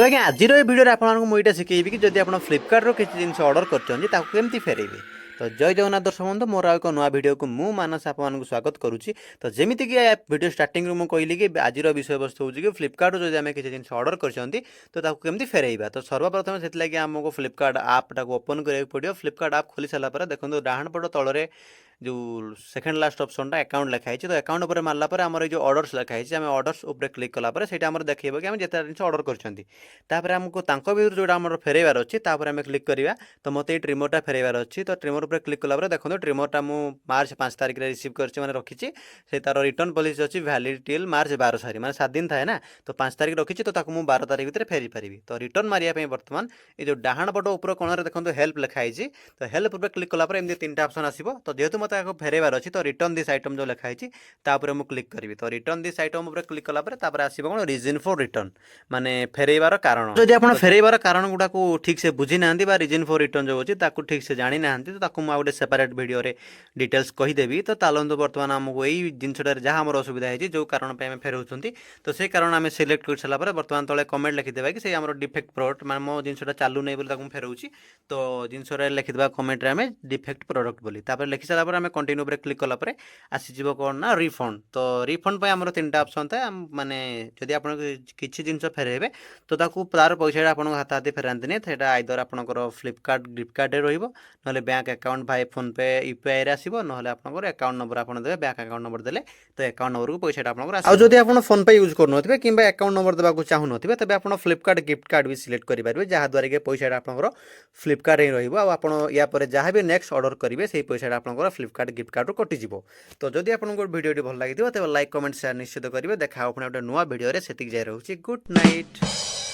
ଆଜ୍ଞା, ଆଜିର ଏ ଭିଡ଼ିଓରେ ଆପଣମାନଙ୍କୁ ମୁଁ ଏଇଟା ଶିଖେଇବି କି ଯଦି ଆପଣ ଫ୍ଲିପକାର୍ଟରୁ କିଛି ଜିନିଷ ଅର୍ଡ଼ର କରିଛନ୍ତି, ତାକୁ କେମିତି ଫେରେଇବେ। ତ ଜୟ ଜଗନ୍ନାଥ ଦର୍ଶକ ବନ୍ଧୁ, ମୋର ଆଉ ଏକ ନୂଆ ଭିଡ଼ିଓକୁ ମୁଁ ମାନସ ଆପଣମାନଙ୍କୁ ସ୍ୱାଗତ କରୁଛି। ତ ଯେମିତିକି ଏ ଭିଡ଼ିଓ ଷ୍ଟାର୍ଟିଂରୁ ମୁଁ କହିଲି କି ଆଜିର ବିଷୟବସ୍ତୁ ହେଉଛି କି ଫ୍ଲିପକାର୍ଟରୁ ଯଦି ଆମେ କିଛି ଜିନିଷ ଅର୍ଡ଼ର କରିଛନ୍ତି, ତ ତାକୁ କେମିତି ଫେରେଇବା। ତ ସର୍ବପ୍ରଥମେ ସେଥିଲାଗି ଆମକୁ ଫ୍ଲିପକାର୍ଟ ଆପ୍ଟାକୁ ଓପନ୍ କରିବାକୁ ପଡ଼ିବ। ଫ୍ଲିପକାର୍ଟ ଆପ୍ ଖୋଲି ସାରିଲା ପରେ ଦେଖନ୍ତୁ, ଡାହାଣ ପଟ ତଳରେ ଯେଉଁ ସେକେଣ୍ଡ ଲାଷ୍ଟ ଅପସନ୍ଟା ଆକାଉଣ୍ଟ ଲେଖା ହେଇଛି। ତ ଆକାଉଣ୍ଟ ଉପରେ ମାରିଲା ପରେ ଆମର ଏଇ ଯେଉଁ ଅର୍ଡ଼ର୍ସ ଲେଖା ହେଇଛି, ଆମେ ଅର୍ଡ଼ର୍ସ ଉପରେ କ୍ଲିକ୍ କଲା ପରେ ସେଇଟା ଆମର ଦେଖେଇବ କି ଆମେ ଯେତେ ଜିନିଷ ଅର୍ଡ଼ର କରିଛନ୍ତି। ତାପରେ ଆମକୁ ତାଙ୍କ ଭିତରୁ ଯେଉଁଟା ଆମର ଫେରେଇବାର ଅଛି, ତାପରେ ଆମେ କ୍ଲିକ୍ କରିବା। ତ ମୋତେ ଏଇ ଟ୍ରିମରଟା ଫେରେଇବାର ଅଛି। ତ ଟ୍ରିମର ଉପରେ କ୍ଲିକ୍ କଲା ପରେ ଦେଖନ୍ତୁ, ଟ୍ରିମରଟା ମୁଁ ମାର୍ଚ୍ଚ 5 ତାରିଖରେ ରିସିଭ୍ କରିଛି, ମାନେ ରଖିଛି। ସେ ତାର ରିଟର୍ନ ପଲିସି ଅଛି ଭ୍ୟାଲିଡ୍ ଟିଲ୍ ମାର୍ଚ୍ଚ 12 ସାରି, ମାନେ 7 ଦିନ ଥାଏ ନା। ତ 5 ତାରିଖ ରଖିଛି, ତ ତାକୁ ମୁଁ 12 ତାରିଖ ଭିତରେ ଫେରି ପାରିବି। ତ ରିଟର୍ନ ମାରିବା ପାଇଁ ବର୍ତ୍ତମାନ ଏଇ ଯେଉଁ ଡାହାଣ ପଟ ଉପର କୋଣରେ ଦେଖନ୍ତୁ, ହେଲ୍ପ ଲେଖା ହେଇଛି। ତ ହେଲ୍ପ ଉପରେ କ୍ଲିକ୍ କଲା ପରେ ଏମିତି ତିନିଟା ଅପସନ୍ ଆସିବ। ତ ଯେହେତୁ ମୋତେ ଆକୁ ଫେରେଇବାର ଅଛି, ତ ରିଟର୍ନ this item ଯେଉଁ ଲେଖା ହେଇଛି, ତା ଉପରେ ମୁଁ କ୍ଲିକ୍ କରିବି। ତ ରିଟର୍ନ this item ଉପରେ କ୍ଲିକ୍ କଲା ପରେ ତାପରେ ଆସିବ କ'ଣ? ରିଜନ୍ ଫର୍ ରିଟର୍ନ, ମାନେ ଫେରେଇବାର କାରଣ। ଯଦି ଆପଣ ଫେରେଇବାର କାରଣ ଗୁଡ଼ାକୁ ଠିକ୍ ସେ ବୁଝିନାହାନ୍ତି ବା ରିଜନ୍ ଫର୍ ରିଟର୍ନ ଯେଉଁ ଅଛି, ତାକୁ ଠିକ୍ ସେ ଜାଣିନାହାନ୍ତି, ତ ତାକୁ ମୁଁ ଆଉ ଗୋଟେ ସେପାରେଟ୍ ଭିଡ଼ିଓରେ ଡିଟେଲ୍ସ କହିଦେବି। ତ ଚାଲନ୍ତୁ, ବର୍ତ୍ତମାନ ଆମକୁ ଏଇ ଜିନିଷଟାରେ ଯାହା ଆମର ଅସୁବିଧା ହେଇଛି, ଯେଉଁ କାରଣ ପାଇଁ ଆମେ ଫେରଉଛନ୍ତି, ତ ସେଇ କାରଣ ଆମେ ସିଲେକ୍ଟ କରିସାରିଲା ପରେ ବର୍ତ୍ତମାନ ତଳେ କମେଣ୍ଟ ଲେଖିଦେବା କି ସେଇ ଆମର ଡିଫେକ୍ଟ ପ୍ରଡ଼କ୍ଟ, ମାନେ ମୋ ଜିନିଷଟା ଚାଲୁନାହିଁ ବୋଲି ତାକୁ ମୁଁ ଫେରଉଛି। ତ ଜିନିଷରେ ଲେଖିଦେବା କମେଣ୍ଟରେ ଆମେ ଡିଫେକ୍ଟ ପ୍ରଡ଼କ୍ଟ ବୋଲି। ତାପରେ ଲେଖି ସାରିଲା ପରେ ଆମେ କଣ୍ଟିନ୍ୟୁ ଉପରେ କ୍ଲିକ୍ କଲା ପରେ ଆସିଯିବ କ'ଣ ନା ରିଫଣ୍ଡ। ତ ରିଫଣ୍ଡ ପାଇଁ ଆମର ତିନିଟା ଅପସନ୍ ଥାଏ। ମାନେ ଯଦି ଆପଣ କିଛି ଜିନିଷ ଫେରାଇବେ, ତ ତାକୁ ତାର ପଇସାଟା ଆପଣଙ୍କ ହାତ ହାତି ଫେରାନ୍ତିନି। ସେଇଟା ଆଇଦର ଆପଣଙ୍କର ଫ୍ଲିପକାର୍ଟ ଗିଫ୍ଟ କାର୍ଡ଼ରେ ରହିବ, ନହେଲେ ବ୍ୟାଙ୍କ ଆକାଉଣ୍ଟ ଭାୟା ଫୋନ୍ପେ, ୟୁପିଆଇରେ ଆସିବ, ନହେଲେ ଆପଣଙ୍କର ଆକାଉଣ୍ଟ ନମ୍ବର ଆପଣ ଦେବେ। ବ୍ୟାଙ୍କ ଆକାଉଣ୍ଟ ନମ୍ବର ଦେଲେ ତ ଆକାଉଣ୍ଟ ନମ୍ବରକୁ ପଇସାଟା ଆପଣଙ୍କର ଆସିବ। ଆଉ ଯଦି ଆପଣ ଫୋନ୍ପେ ୟୁଜ୍ କରୁନଥିବେ କିମ୍ବା ଆକାଉଣ୍ଟ ନମ୍ବର ଦେବାକୁ ଚାହୁଁନଥିବେ, ତେବେ ଆପଣ ଫ୍ଲିପକାର୍ଟ ଗିଫ୍ଟ କାର୍ଡ଼ ବି ସିଲେକ୍ଟ କରିପାରିବେ, ଯାହାଦ୍ୱାରା କି ପଇସାଟା ଆପଣଙ୍କର ଫ୍ଲିପକାର୍ଟ ହିଁ ରହିବ। ଆଉ ଆପଣ ୟା ପରେ ଯାହା ବି ନେକ୍ସଟ ଅର୍ଡ଼ର କରିବେ, ସେଇ ପଇସାଟା ଆପଣଙ୍କର ଫ୍ଲିପକାର୍ଟ ଗିଫ୍ଟ କାର୍ଡ଼ରୁ କଟିଯିବ। ତ ଯଦି ଆପଣଙ୍କୁ ଭିଡ଼ିଓଟି ଭଲ ଲାଗିଥିବ, ତେବେ ଲାଇକ୍, କମେଣ୍ଟ, ସେୟାର ନିଶ୍ଚିତ କରିବେ। ଦେଖା ହେବ ପୁଣି ଗୋଟେ ନୂଆ ଭିଡ଼ିଓରେ। ସେତିକି ଯାଇ ରହୁଛି। Good night.